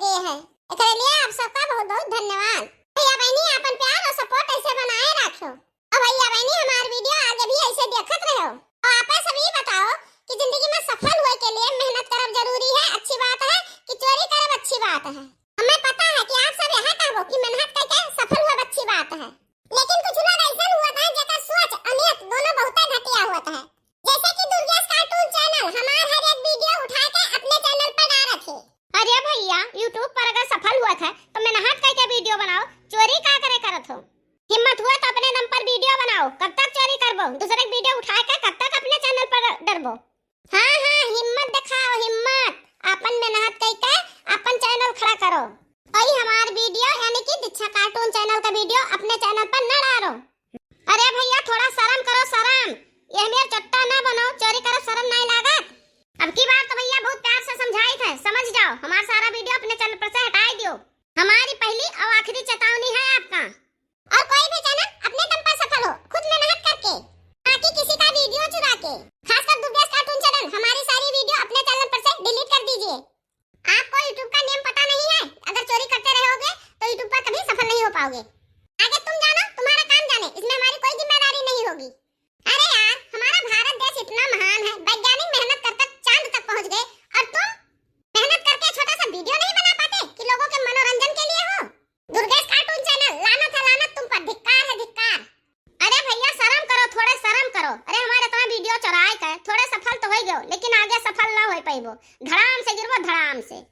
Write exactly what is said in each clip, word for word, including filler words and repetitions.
गए हैं। एकरे लिए आप सबका बहुत बहुत धन्यवाद। भैया बहनी, आपन प्यार और सपोर्ट ऐसे बनाए रखो। और भैया बहनी, हमार वीडियो आगे भी ऐसे देखत रहो। और आप सब ये बताओ कि जिंदगी में सफल होए के लिए मेहनत करब जरूरी है, अच्छी बात है, कि चोरी करब अच्छी बात है? हमें पता है कि आप सब यहाँ कहबो कि मेहनत करके सफल होब अच्छी बात है, लेकिन कुछ लोग ऐसा हुआ था जेकर सोच और नियत दोनों बहुत घटिया हुआ था। जैसे कि दुर्गेश कार्टून चैनल हमार हर एक वीडियो उठा के अपने चैनल पर डालत है। अरे भैया, YouTube पर अगर सफल हुआ था तो मेहनत करके वीडियो बनाओ, चोरी का करे करत हो? हिम्मत हुआ तो अपने दम पर वीडियो बनाओ, कब तक चोरी करबो? दूसरे के वीडियो उठा के कब तक अपने चैनल पर डरबो? हाँ हाँ, हिम्मत दिखाओ, हिम्मत। अपन मेहनत कई के अपन चैनल खड़ा करो। और हमार वीडियो यानी कि दीक्षा कार्टून चैनल का वीडियो अपने चैनल पर न डालो। अरे भैया, थोड़ा शर्म करो, शर्म। ये मेर चट्टा ना बनो, चोरी करब शर्म नहीं लागत? अब की बार तो भैया बहुत प्यार से समझाई थे, समझ जाओ, हमार सारा वीडियो अपने चैनल पर से हटाई दियो। हमारी पहली और आखिरी चेतावनी है आपका। और कोई भी चैनल अपने दम पर सफल हो, खुद मेहनत करके, ना कि किसी का वीडियो चुरा के। खासकर दुर्गेश कार्टून चैनल, हमारी सारी वीडियो अपने चैनल पर से डिलीट कर दीजिए। आपको YouTube का नियम पता नहीं है, अगर चोरी करते रहोगे तो YouTube पर कभी सफल नहीं हो पाओगे। आगे तुम जानो, तुम्हारा काम जाने, इसमें हमारी कोई जिम्मेदारी नहीं होगी। अरे यार, हमारा भारत देश इतना महान है, वैज्ञानिक मेहनत कर तक चांद तक पहुंच गए, और तुम मेहनत करके छोटा सा वीडियो नहीं बना पाते कि लोगों के मनोरंजन के लिए हो? दुर्गेश कार्टून चैनल, लानत है लानत तुम पर, धिक्कार है धिक्कार। अरे भैया, शर्म करो, थोड़े शर्म करो। अरे हमारे इतना वीडियो चुराए के थोड़े सफल तो हो गयो, लेकिन आगे सफल ना हो पाइबो, धड़ाम से गिरबो, धड़ाम से।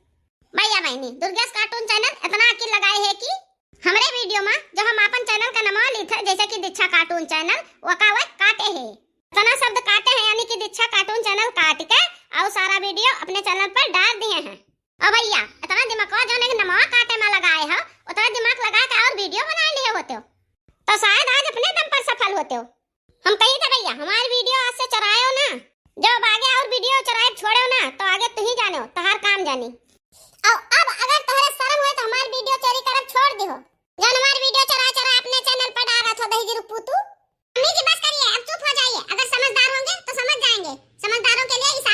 भैया बहनी, दुर्गेश कार्टून चैनल इतना अकिल लगाए है कि हमरे वीडियो में जो हम अपन चैनल का नाम ली थे, जैसे कि दीक्षा कार्टून चैनल, वका वह काटे है। इतना शब्द काटे हैं, यानी कि दीक्षा कार्टून चैनल काट के और सारा वीडियो अपने चैनल पर डाल दिए हैं। ओ भैया, इतना दिमागवा जौन एक नमवा काटे में लगाए हो, उतना दिमाग लगा के और वीडियो बना लिए होते हो, तो शायद आज अपने दम पर सफल होते हो। हम कही थे भैया, हमारी वीडियो आज से चुरायो ना, जब आगे और वीडियो चुराए छोड़ो ना, तो आगे तू ही जाने हो, तहार काम जानी। और अब अगर तोहरे शर्म होए तो हमारी वीडियो चोरी करब छोड़ दिहो, जौन हमारी वीडियो चुरा चुरा अपने चैनल पर डाल रहा था दही जीरू पूतू। अम्मी जी बस करिए, अब चुप हो जाइए, अगर समझदार होंगे तो समझ जाएंगे, समझदारों के लिए इस